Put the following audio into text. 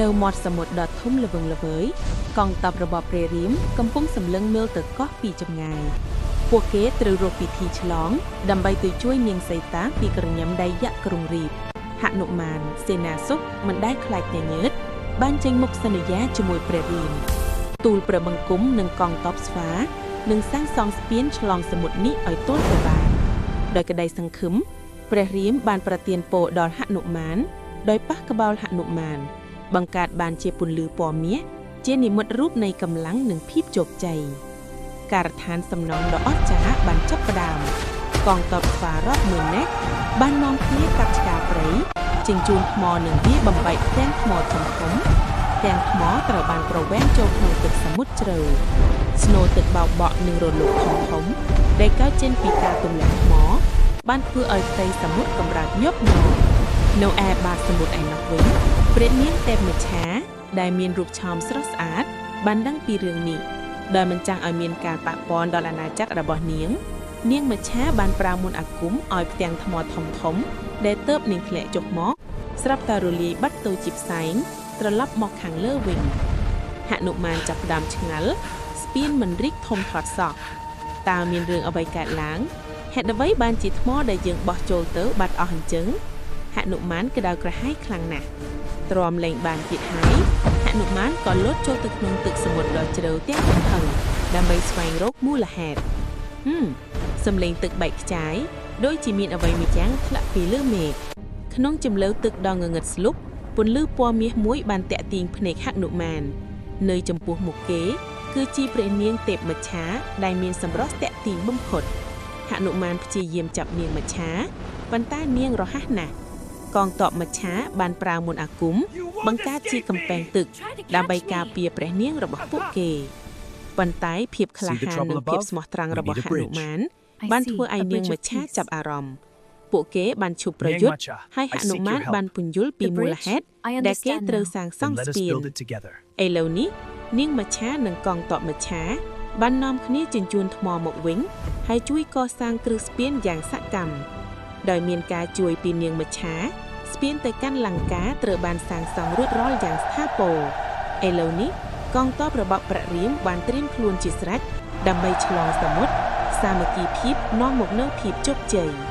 នៅមាត់សមុទ្រដ៏ធំល្វឹងល្វើយកងទ័ពរបស់ព្រះរាមកំពុងសម្លឹងមើលទៅកោះពីចម្ងាយពួកគេត្រូវរកពិធីឆ្លងដើម្បីទៅជួយនាងសីតាពីក្រញ៉ាំដៃយក្សក្រុងរាពណ៍ហនុមានសេនាសុខមិនដែលខ្លាចញញើតបានចេញមុខសន្យាជាមួយព្រះរាមទូលព្រះបង្គំនិងកងទ័ពស្វានឹងសាងសង់ស្ពានឆ្លងសមុទ្រនេះឲ្យទាល់តែបានដោយក្តីសង្ឃឹមព្រះរាមបានប្រទានពរដល់ហនុមានដោយប៉ះក្បាលហនុមានបង្កើតបានជាពន្លឺពណ៌មាសជានិមិត្តរូបនៃកម្លាំងនិងភាពជោគជ័យការដ្ឋានសំណង់ដ៏អស្ចារ្យបានចាប់ផ្ដើមកងទ័ពស្វារាប់ម៉ឺននាក់បាននាំគ្នាកាប់ឆ្ការព្រៃជញ្ជូនថ្មនិងវាបំបែកផ្ទាំងថ្មធំធំផ្ទាំងថ្មត្រូវបានប្រវែងចូលក្នុងទឹកសមុទ្រជ្រៅស្នូលទឹកបោកបក់និងរលកធំធំដែលកើតចេញពីការទម្លាក់ថ្មបានធ្វើឲ្យផ្ទៃសមុទ្រកម្រើកញាប់ញ័រនៅឯបាតសមុទ្រឯណោះវិញព្រះនាងទេពមច្ឆាដែលមានរូបឆោមស្រស់ស្អាតបានដឹងពីរឿងនេះដោយមិនចង់ឲ្យមានការប៉ះពាល់ដល់អាណាចក្ររបស់នាងនាងមច្ឆាបានប្រើមន្តអាគមឲ្យផ្ទាំងថ្មធំធំដែលទៅបនាងធ្លាក់ចុះមកស្រាប់តែរលាយបាត់ទៅជាផ្សែងត្រឡប់មកខាងលើវិញហនុមានចាប់ផ្ដើមឆ្ងល់ស្ពានមិនរីកធំធាត់សោះតើមានរឿងអ្វីកើតឡើងហេតុអ្វីបានជាថ្មដែលយើងបោះចូលទៅបាត់អស់អញ្ចឹងហនុមានក្តៅក្រហាយខ្លាំងណាស់ទ្រាំលែងបានទៀតហើយហនុមានក៏លោតចូលទៅក្នុងទឹកសមុទ្រដ៏ជ្រៅទាំងកំហឹងដើម្បីស្វែងរកមូលហេតុហឹមសំឡេងទឹកបែកខ្ចាយដូចជាមានអ្វីមួយយ៉ាងធ្លាក់ពីលើមេឃក្នុងជម្លៅទឹកដ៏ងងឹតស្លុបពន្លឺពណ៌មាសមួយបានតាក់ទាញភ្នែកហនុមាននៅចំពោះមុខគេគឺជាព្រះនាងទេពមច្ឆាដែលមានសម្រស់តាក់ទាញបំផុតហនុមានព្យាយាមចាប់នាងមច្ឆាប៉ុន្តែនាងរហ័សណាស់កងទ័ពមច្ឆាបានប្រើមន្តអាគមបង្កើតជាកំពែងទឹកដើម្បីការពារព្រះនាងរបស់ពួកគេប៉ុន្តែភាពក្លា See the ហាន trouble និងភាព above? ស្មោះត្រង់ We របស់ need a ហនុ bridge. មាន I បាន see ធ្វើឲ្យ a នាង bridge of មច្ឆា peace. ចាប់អារម្មណ៍ពួកគេបានឈប់ប្រ Nyang យុទ្ធ Macha, ហើយហ I នុ seek មាន your help. បានពន្យល់ពី The មូល bridge? ហេតុ I ដែលគេ understand ត្រូវ now. សាងស Then let us ង់ស្ពាន build it together. ឥឡូវនេះនាងមច្ឆានិងកងទ័ពមច្ឆាបាននាំគ្នាជញ្ជូនថ្មមកវិញហើយជួយកសាងគ្រឹះស្ពានយ៉ាងសកម្មដោយមានការជួយពីនាងមច្ឆាស្ពានទៅកាន់លង្កាត្រូវបានសាងសង់រួចរាល់យ៉ាងស្ថាពរឥឡូវនេះកងទ័ពរបស់ព្រះរាមបានត្រៀមខ្លួនជាស្រេចដើម្បីឆ្លងសមុទ្រសាមគ្គីភាពនាំមកនូវភាពជោគជ័យ។